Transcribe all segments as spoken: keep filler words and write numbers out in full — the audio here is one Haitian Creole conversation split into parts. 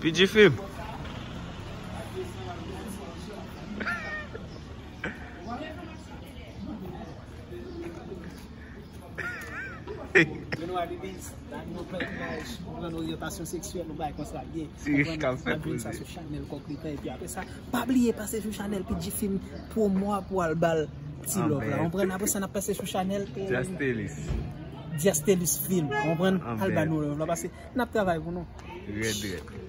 P G Film. Yo nou a Bibis, la nou pran imaj, nou pran oryantasyon seksyèl, nou bay konsa byen. Ti rich k ap fè poze. Sa sou chanèl Kòk Letan, epi apre sa, pa bliye pase sou chanèl P G Film Promo a pou al ba l ti love la. Konprann? Apre sa, n ap pase sou chanèl, eh, Diastelis. Diastelis Film. Konprann? Al ba nou love la, paske n ap travay pou nou. Rèd, rèd.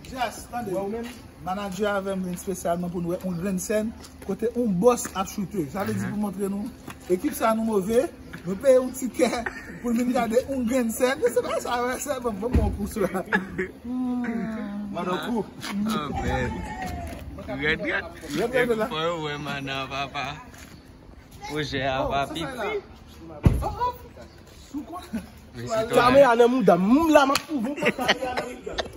Jazz, tande. Manadjè avè m vin espesyalman pou n wè yon grenn sèn kote yon bòs ap choute. Sa vle di pou montre nou, ekip sa nou move, nou peye yon tikè pou n vin gade yon grenn sèn. Se pa sa, wè, se bon, bon, bon kou sou la. Mandan kou. Ah, man. Rèd, rèd. Rèd, rèd la. Depi fò yo wè mandan papa. Pwojè a pa piti. Kamera nan mouda m. M la, m ap pwouve w kamera nan mouda m.